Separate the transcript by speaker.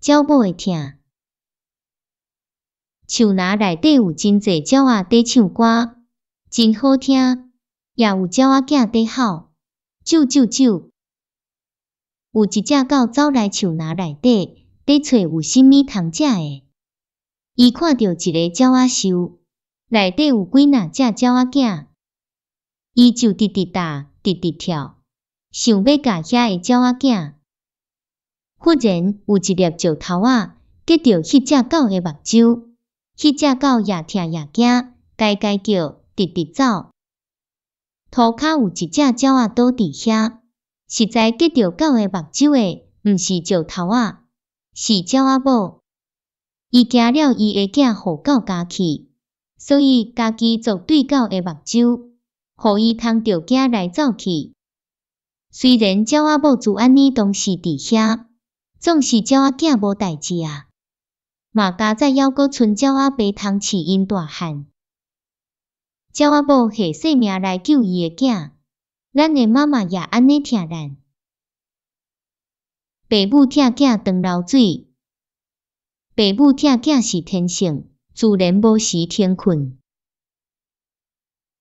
Speaker 1: 鳥母會疼。樹林內底有真濟鳥仔佇唱歌，真好聽，也有鳥仔囝佇吼，啾啾啾。有一隻狗走來樹林內底，佇揣有啥物通食的。伊看著一个鳥仔獸，內底有幾若隻鳥仔囝，伊就直直踏，直直跳，想欲咬遐个鳥仔囝。忽然有一粒石頭仔擊著彼隻狗的目睭，彼隻狗也疼也驚，該該叫，直直走。塗跤有一隻鳥仔倒佇遐，實在擊著狗的目睭的，毋是石頭仔，是鳥仔母。伊驚了伊的囝予狗咬去，所以家己鑿對狗的目睭，予伊通著驚來走去。雖然鳥仔母就按呢當時佇遐，總是鳥仔囝無代誌啊。嘛佳哉猶閣賰鳥仔爸通飼𪜶大漢。鳥仔母下性命來救伊的囝，咱的媽媽也按呢疼咱。爸母疼囝當流水，爸母疼囝是天性，自然無時停睏。